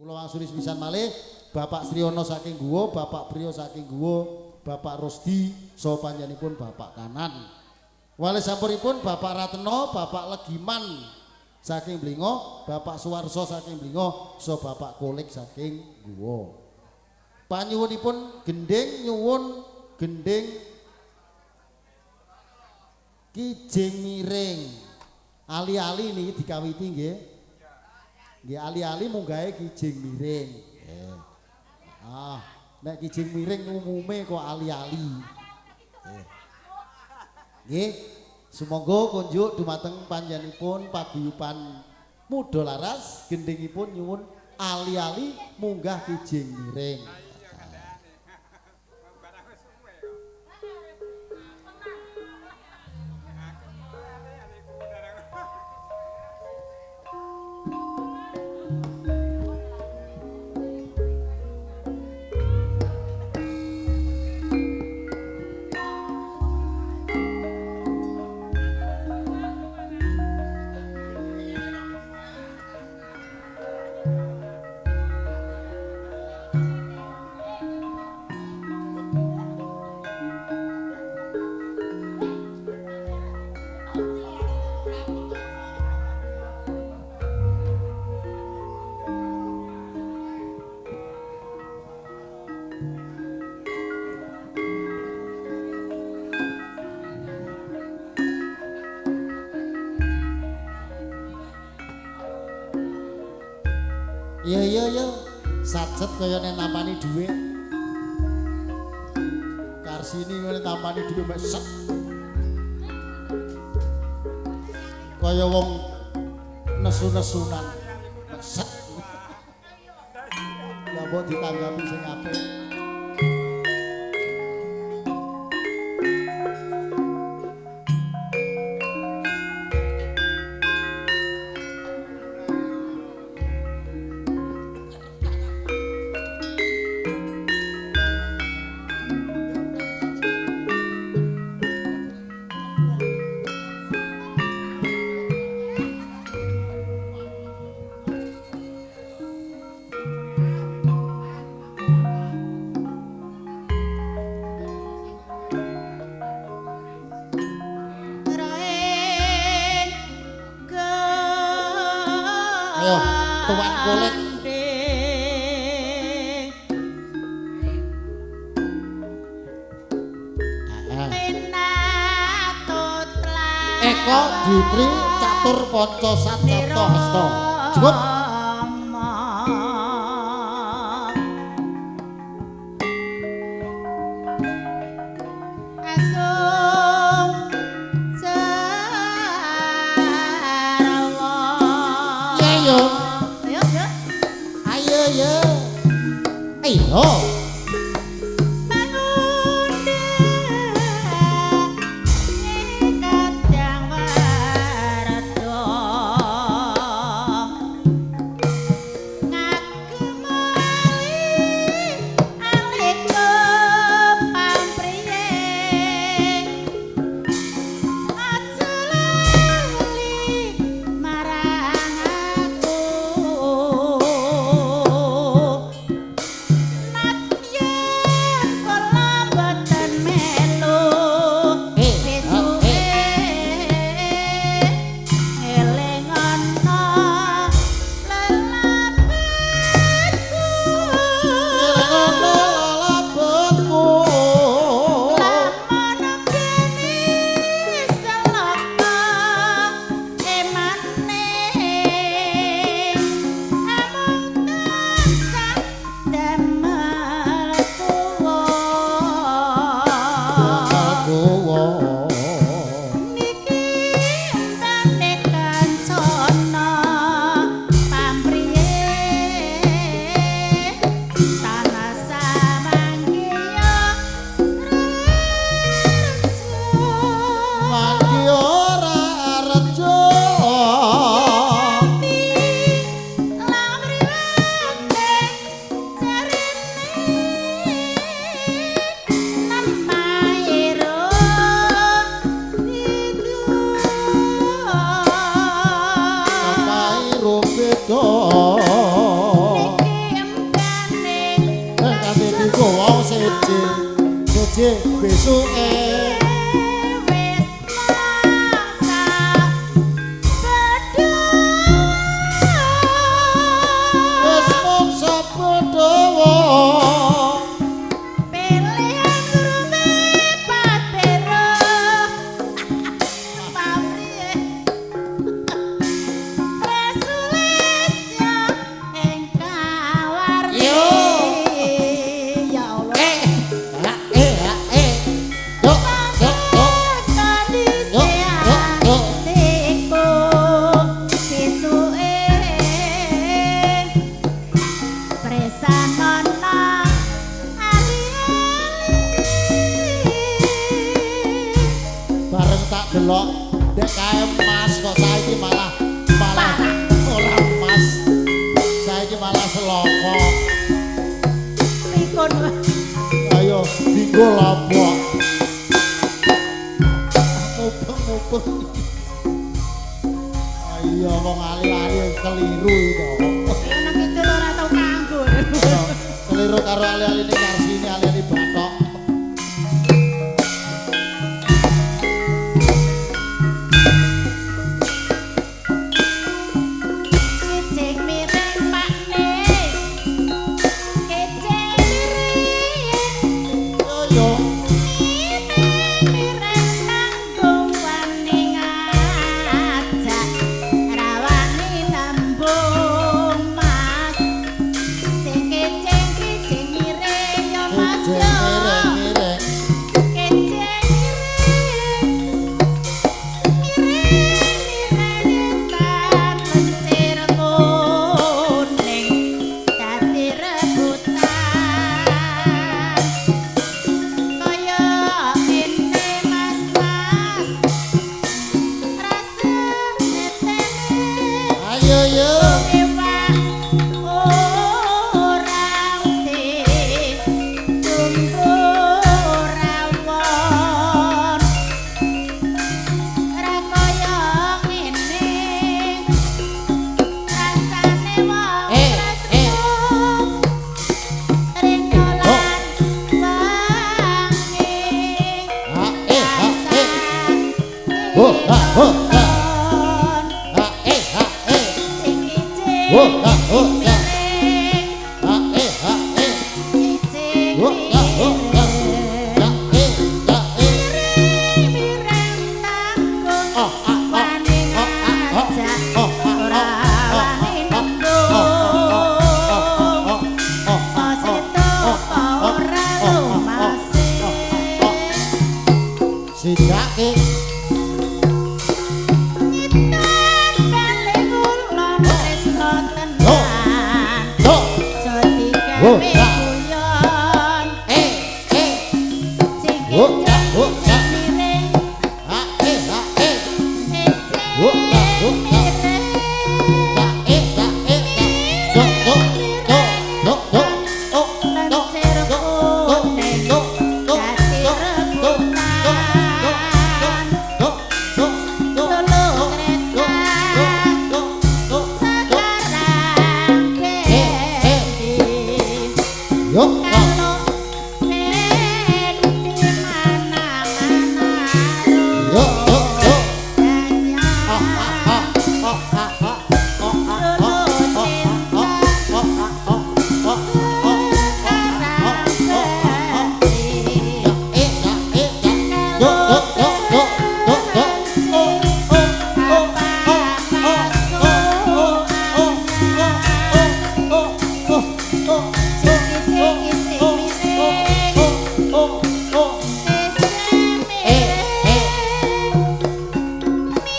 Kula wangsuli sepisan malih Bapak Sriono saking Guwo, Bapak Priyo saking Guwo, Bapak Rosdi saha panjenenganipun Bapak Kanan. Wali sampuripun Bapak Ratno, Bapak Legiman saking Blingo, Bapak Suwarso saking Blingo, saha Bapak Kolik saking Guwo. Panyuwunipun gending nyuwun gending Kijing Miring. Ali-ali niki dikawiti nggih. Nggih ali-ali munggahe Kijing Miring. Nggih. Ah, nek Kijing Miring umume kok ali-ali. Nggih. Nggih, sumangga kunjuk dumateng panjenenganipun paguyuban Muda Laras gendhingipun nyuwun ali-ali munggah Kijing Miring. Iya iya iya, satset kaya nek nampani dhuwit. Karsini ngene tampani dhuwit mek set. Kaya wong nesu-nesunan. Mek set. Lah mbok ditanggapi sing apik. Ayo, tuan golek. Eko Dwi Catur Panca Satya Hasta. Cukup. Marang aku. Mergo wong seje seje besuke wis mangsa bedha wis mangsa bedhawa pilihan gurume patero pamriye Resulisya ing kawarni. Yo. Ya Allah. Eh ha eh ha eh yo yo yo yo yo yo. Atiku sisuke presanono ali-ali. Bareng tak delok dek kae mas kok saiki malah malah ora mas. Saiki malah seloko. Pikun. Ayo dinggo lobok. Mubeng-mubeng. Ayo wong ali-ali keliru iki kok. Ya nang kidul ora tau kanggo. Keliru karo ali-ali ning Karsini, ali-ali bathok. Kecing miring pakne. Kecing miring. Yo yo. Miring nanggung wani ngajak rawani nembung mas. Sing kecing kecing miring ya mas Kecing yo. miring miring. Kecing miring. Miring miring tan lencir kuning dadi rebutan. Kaya ngene mas mas rasa netene Ayo yo. ewah ora uti tunggu rawon ra kaya ngene rasane wong Eh, eh. tresno rene lan wangi Ha eh ha eh. Ho ha ho ha. Ha eh ha eh. Sing ijing Ho ha ho ha. miring Ha eh ha eh. ijing Ho ha ho ha. Ha eh ha eh. miring tanggung Oh ah oh. wani Oh ah oh. ngajak Oh ah ora oh. wani Oh nembung oh oh Mas itu apa ora lumase Sidake Ngitan balik kulon tresno tenan yo Jodi Oh, gawe ah. guyon eh eh sing Oh, ah, kecing oh, ah. miring ha eh ha eh kecing Oh, ah, oh, ah. miring ha eh ha eh ha yo yo yo yo yo oh yo lencir yo kuning yo yo dadi yo yo yo rebutan yo yo yo Lulu yo kereta yo yo yo sekarang Eh, eh. bendi yo kalau bendi mana-mana yo yo yo hanya ah ah ah ah ah oh ah oh oh oh oh ah oh oh oh sekarang bendi eh ya eh ya yo yo yo yo yo yo oh oh oh oh oh oh oh oh oh oh Cing cing miring oh oh eh eh.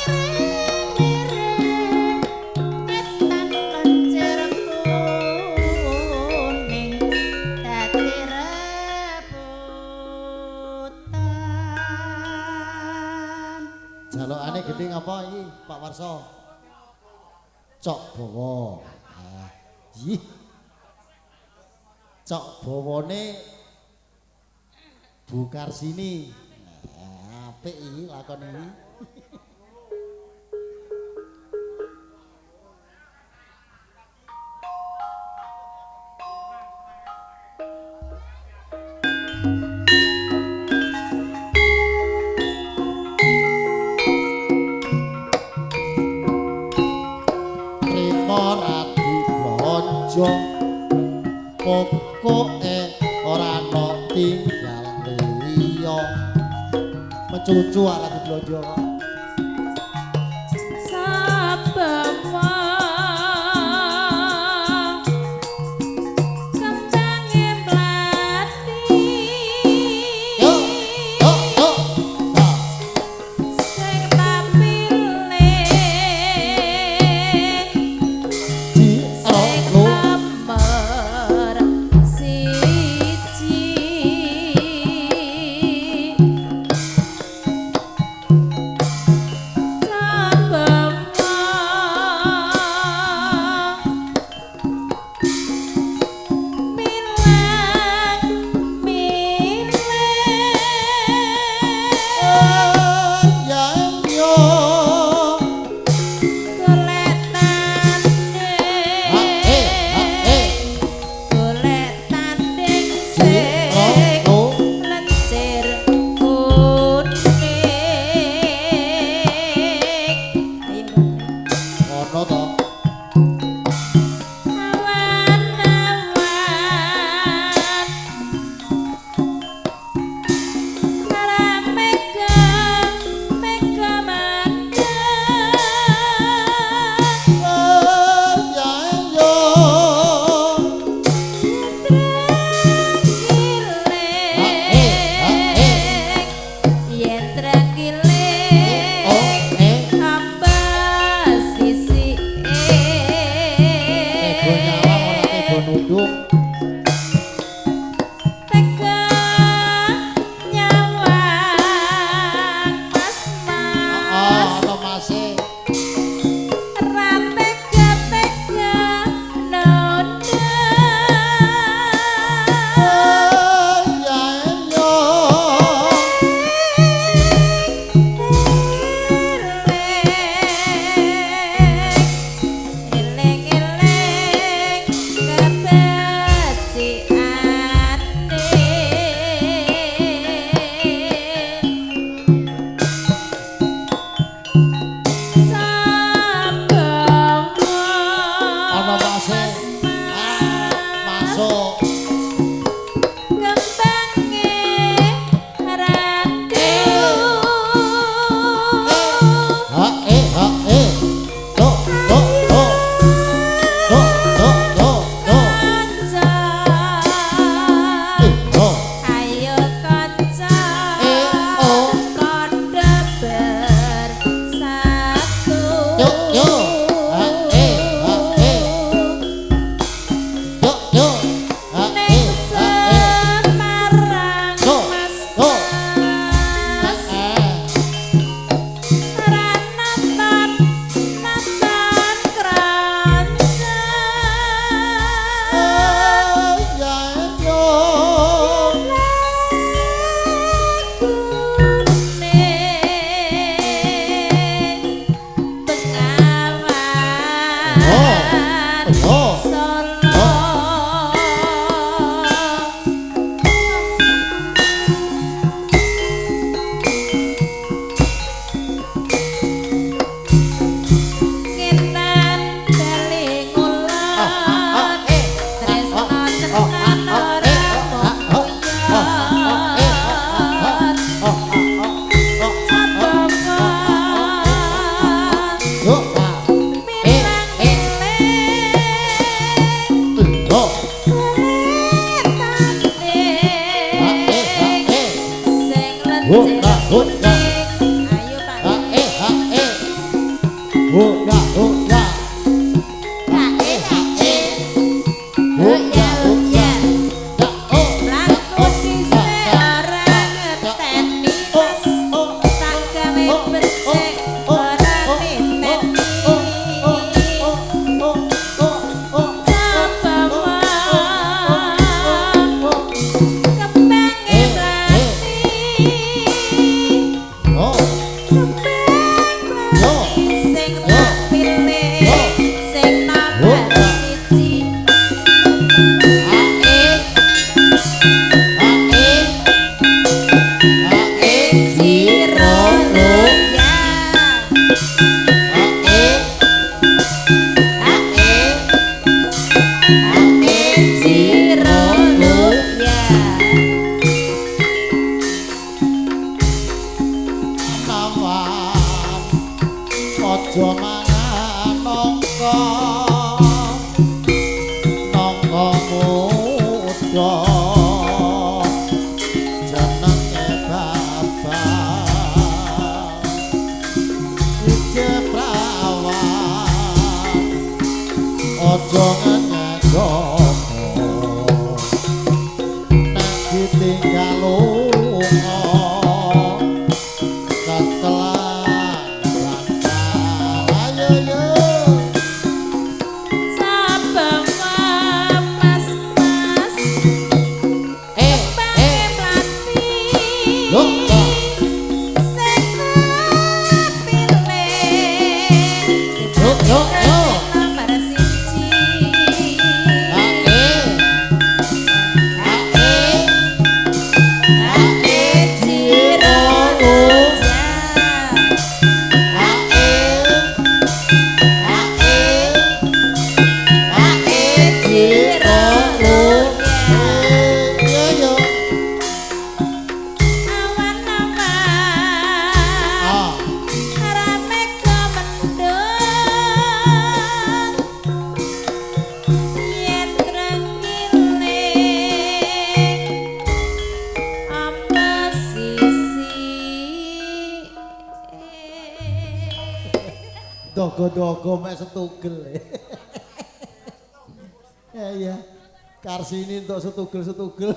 Miring miring etan lencir kuning dadi rebutan. Jalukane gending apa iki Pak Warso? Cok bawa. Ah, ih. Cok bawane Bu Karsini. Ah, apik iki lakon iki. blonjo pokoke ora ana tinggal liya mencucu arep diblonjo kok. Saben wong kembange mlati. Yo yo yo. Nah, Sing tak pilih ji ro sing lo nomor siji. Saben wong milang milih ya yo golek ha eh ha eh tanding golek tanding ji ro sing lo lencir kuning. Ayo ngono to. Awan-awan karang mega mega mandek Ya yo Yen trenggiling oh eh tambah sisike. Tebo nyawang ora tebo nunduk. Tega nyawang mas Ah, mas ana mase. Ra tega tega nunda. Ya yo Eleng eleng Muda jenenge Bapak ije prawan aja ngenyek nek ditinggal lunga ketelan bantal ayo yo Sabang mas-mas eh kembange eh mlati lho sing pilih Yo, yo, yo. Nomor siji. Ae ae Ae jiro ja. Ae ae Ae jiro ja. Yo yo Awan-awan ah rame kemendung yen trenggiling apa sisi. Dogo-dogo mek setugel. Ya iya. Karsini untuk setugel-setugel.